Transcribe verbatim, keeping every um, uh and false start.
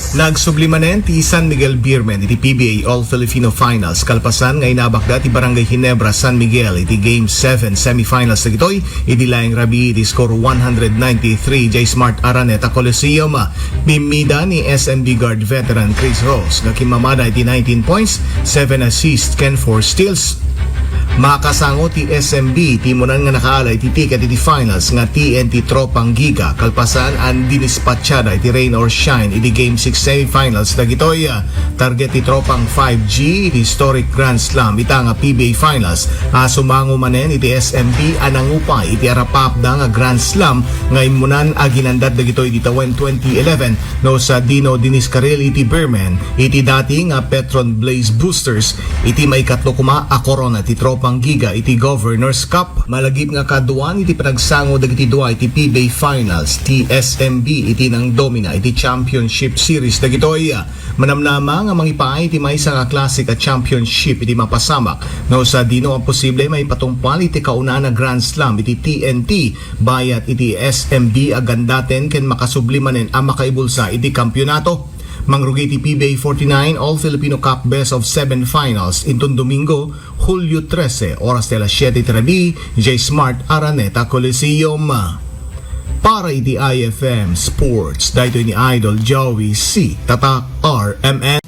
Nagsubli manen ti San Miguel Beermen iti P B A All Filipino Finals kalpasan nga inabakda ti Barangay Ginebra, San Miguel iti Game seven semifinals dagitoy idi laeng rabii iti score one hundred ninety-three jay Smart Araneta Coliseum. Bimmida ni S M B guard veteran Chris Rose nga kimmamada iti nineteen points, seven assists ken four steals. Makasango ti S M B ti munan nga nakaala iti ticket iti finals nga T N T Tropang Giga kalpasan a dinispatchada iti Rain or Shine iti Game six semifinals dagitoy. Target ti Tropang five G iti historic Grand Slam ita nga P B A Finals a sumango manen iti S M B a nangupay iti arapapda nga Grand Slam nga immunan a ginandat dagitoy iti tawen twenty eleven no sadino diniskaril iti Beermen iti dati nga Petron Blaze Boosters iti maikatlo koma a korona ti Tropang Giga iti Governor's Cup. Malagip nga kaduan iti panagsango dagiti dua iti P B A Finals ti S M B iti nangdomina iti championship series dagitoy. Manamnama nga mangipaay iti maysa nga classic a championship iti mapasamak no sadino a posible maipatungpal iti kaunaan a Grand Slam iti T N T bayat iti S M B a gandaten ken makasubli manen a makaibulsa iti kampiyonato. Mangrugi iti P B A forty-nine All Filipino Cup Best of Seven Finals inton Domingo, Hulyo trese, oras ti alas siete ti rabii, jay Smart Araneta Coliseum. Para iti I F M Sports, daytoy ni Idol Joey C. Tatak R M N.